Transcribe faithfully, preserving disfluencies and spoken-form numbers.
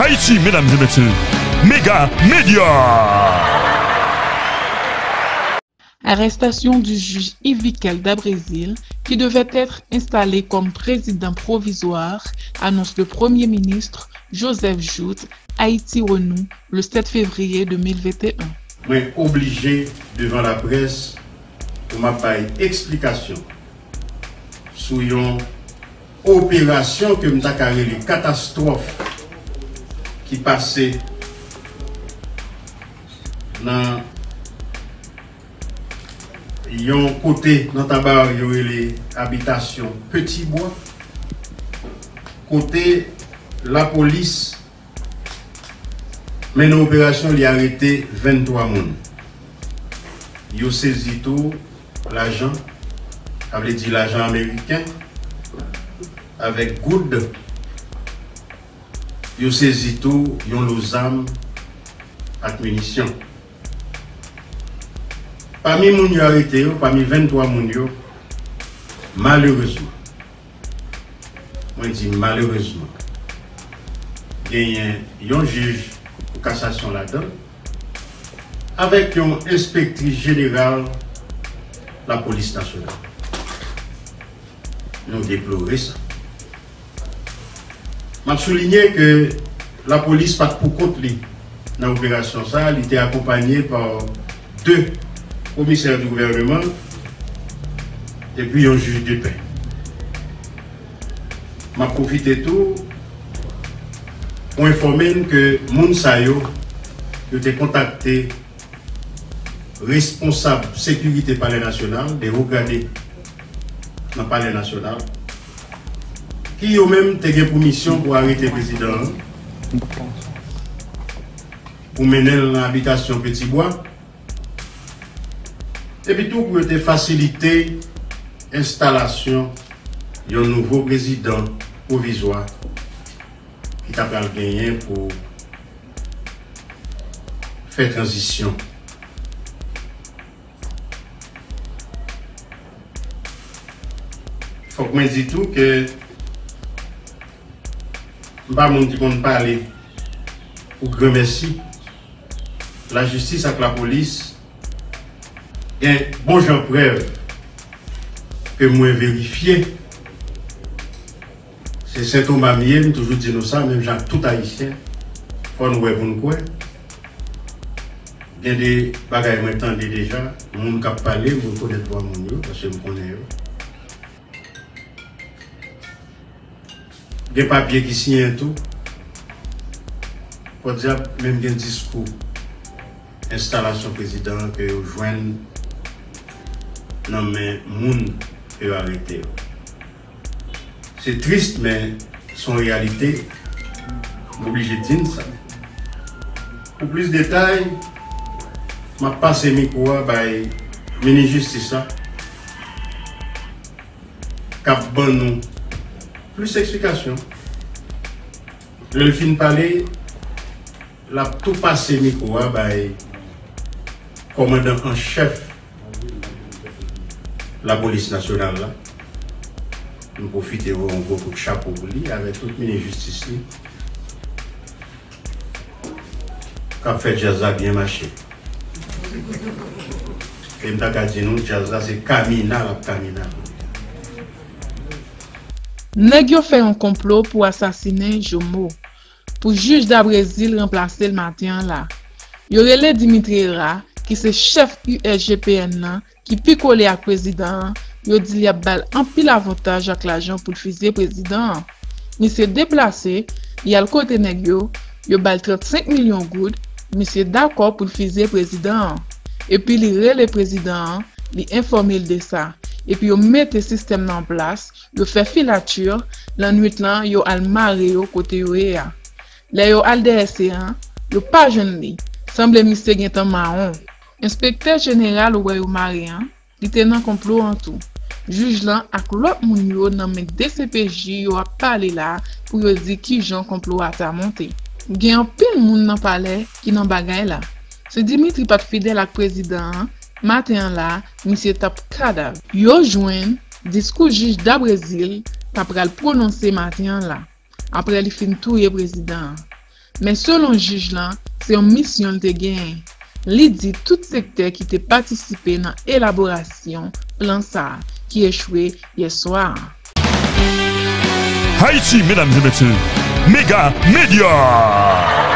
Haïti, mesdames et messieurs, Méga Média. Arrestation du juge Yvikel Dabrésil, qui devait être installé comme président provisoire, annonce le Premier ministre Joseph Jouthe, Haïti Renou, le sept février deux mille vingt et un. Mwen oblije devan laprès pou m ap bay eksplikasyon sou yon operasyon ke m ta ka rele katastwòf ki pase nan yon kote nan Taba yo rele abitasyon Petit Bois, kote lapolis mennen operasyon, li arete venntwa moun. Yo sezi tou lajan, sa vle di lajan ameriken, avèk goud. Yo sezi tou yon lo zam ak minisyon. Pami moun yo arete yo, pami venntwa moun yo, malerezman, mwen di malerezman, genyen yon jij pou kasasyon ladan, avèk yon enspektris jeneral lapolis nasyonal. Nou deplore sa. M ap soulinye ke lapolis pa t pou kont li nan operasyon sa a, li te akonpanye pa de komisè di gouvèneman epi yon jij de pè. M ap pwofite tou pou enfòme n ke moun sa yo, yo te kontakte responsab sekirite Palè Nasyonal, de wo grade nan Palè Nasyonal, ki yo menm te gen pou misyon pou arete prezidan an, pou mennen l nan abitasyon Petit Bois, epi tou pou yo te fasilite enstalasyon yon nouvo prezidan pwovizwa ki ta pral genyen pou fè tranzisyon. Fòk mwen di tou ke m pa moun ki konn pale pou granmèsi. Lajistis ak lapolis gen bon jan prèv ke mwen verifye. Se Sen Toma m ye, m toujou di nou sa, menm jan ak tout Ayisyen, fò n wè pou n kwè. Gen de bagay mwen tande deja, moun k ap pale, m rekonèt vwa moun yo, paske m konnen yo. Gen papye ki siyen tou. Pòdyab, menm gen diskou enstalasyon prezidan an ke yo jwenn nan men moun ke yo arete yo. Se tris, men se yon reyalite. M oblije di n sa. Pou plis detay, m ap pase mikwo a bay minis jistis la, k ap ban nou plis eksplikasyon. Lè l fin pale, l ap tou pase mikwo a bay kòmandan an chèf lapolis nasyonal la. M pwofite voye yon gwo kout chapo pou li, avèk tout minis jistis li, k ap fè djaz la byen mache. E m ta ka di nou, djaz la se kamina l ap kamina. Nèg yo fè yon konplo pou asasinen Jomo, pou jij Dabrésil ranplase l maten an la. Yo rele Dimitri Hérard, ki se chèf U S G P N nan, ki pi kole ak prezidan an, yo di l y ap ba l anpil avantaj ak lajan pou l fizye prezidan an. Misye deplase, li al kote nèg yo, yo ba l trannsenk milyon goud, misye dakò pou l fizye prezidan an. Epi li rele prezidan an, li enfòme l de sa. Epi yo mete sistèm nan an plas, yo fè filati, lannwit lan, yo al mare yo kote yo ye a. Lè yo al dèyè se an, yo pa jwenn li. Sanble misye gentan mawon. Enspektè jeneral ou wè yo mare an, li te nan konplo an tou. Jij lan ak lòt moun yo nan men D C P J yo ap pale la pou yo di kijan konplo a ta monte. Gen anpil moun nan palè ki nan bagay la. Si Dimitri pa t fidèl ak prezidan an, maten an la, misye t ap kadav. Yo jwenn diskou jij Dabrésil ta pral pwononse maten an la, apre li fin touye prezidan an. Men selon jij lan, se yon misyon l te genyen. Li di tout sektè ki te patisipe nan elaborasyon plan sa a, ki echwe yè swa a. Haïti, mesdames et messieurs, Méga Média.